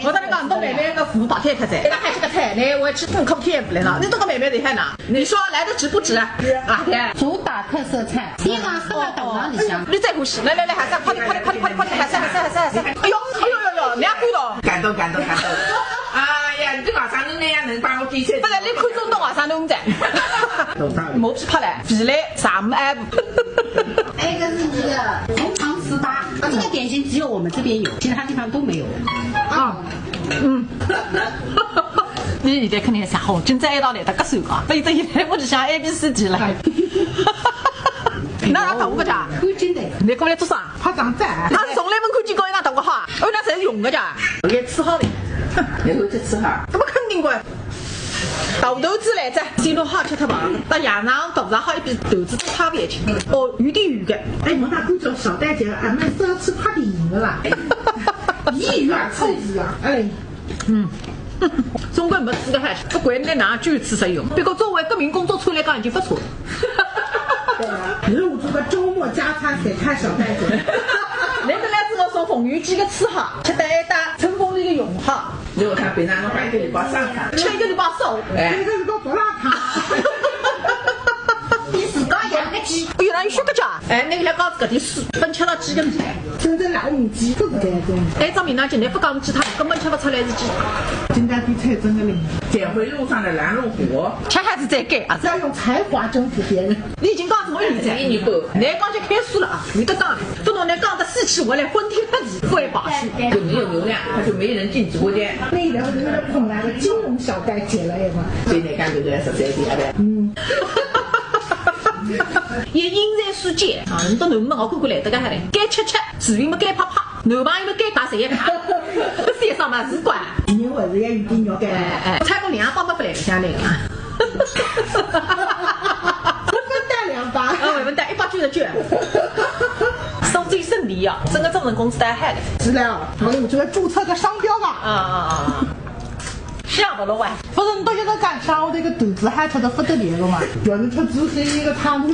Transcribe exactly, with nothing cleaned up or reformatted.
我跟你讲，侬妹妹个福报太太在，伊拉还是个菜呢，我吃更靠天不来了。你这个妹妹厉害呢，你说来得及不值啊？啊，对。主打特色菜，一碗三个大碗里向。你再不是，来来来，还是快点快点快点快点快点，还是还是还是还是，哎呦哎呦呦呦，你还看到？感动感动感动！哎呀，你这马上能那样能帮我提前，不是你看中东啊，上东在。毛皮拍来，皮来，啥么哎？哎，这是你的红糖糍粑，啊，这个点心只有我们这边有，其他地方都没有。啊，嗯。你现在肯定想，好，今朝一道来得合算啊，反正现在屋里向 A B C D 了。那让他我讲，我真的，你过来做啥？拍张照。啊，从来没看见过一张大个哈，哦，那侪是用的家。我也吃好的，你回去吃哈。怎么肯定过？大豆子来着，先弄好吃脱吧。到夜上肚子好一比豆子都差别去。哦，有点油的。哎，我那估计小玳姐还没少吃快点的啦。一元臭子啊，哎。 嗯，中国没吃个好吃，不管你哪句吃啥用，不过作为革命工作者来讲已经不错了。对啊，如果这个周末加餐得看小玳姐。来得来自我送凤游记个吃哈，吃得一打春风里的用哈。如果他平常的话，一个礼拜上趟，吃一个礼拜少。哎，一个礼拜不让他。你自家养个鸡。原来有学个家，哎，那个来搞这个的事，分吃到几个米。 真正拿我母鸡不是这样子。哎，张明呢，今天不讲鸡汤，根本吃不出来是鸡汤。今天比菜真的灵。捡回路上的拦路虎。吃还是再给啊？是要用才华征服别人。你已经告诉我你在，你不，你刚才开始了啊，你个档，不能来讲的事情，我来昏天黑地，不会把戏。就没有流量，他就没人进直播间。那一聊就是捧来的金融小玳姐了，也嘛。所以你看，对不对？是谁厉害的？嗯。 也因材施教啊，侬到囡儿门口看看来得个好嘞，该吃吃，视频么该拍拍，男朋友么该打谁也打，先生嘛是管。你我是也有点了解。哎哎，差不多两百八不来个下来个。分担两百。啊，分担一百九十九。收最胜利啊，整个证人公司都还好嘞。是的，我们这个注册个商标吧。啊啊啊啊！ 想不落啊。不是，你到现在讲啥？我这个肚子还吃得不得了了嘛？有人吃猪心一个汤。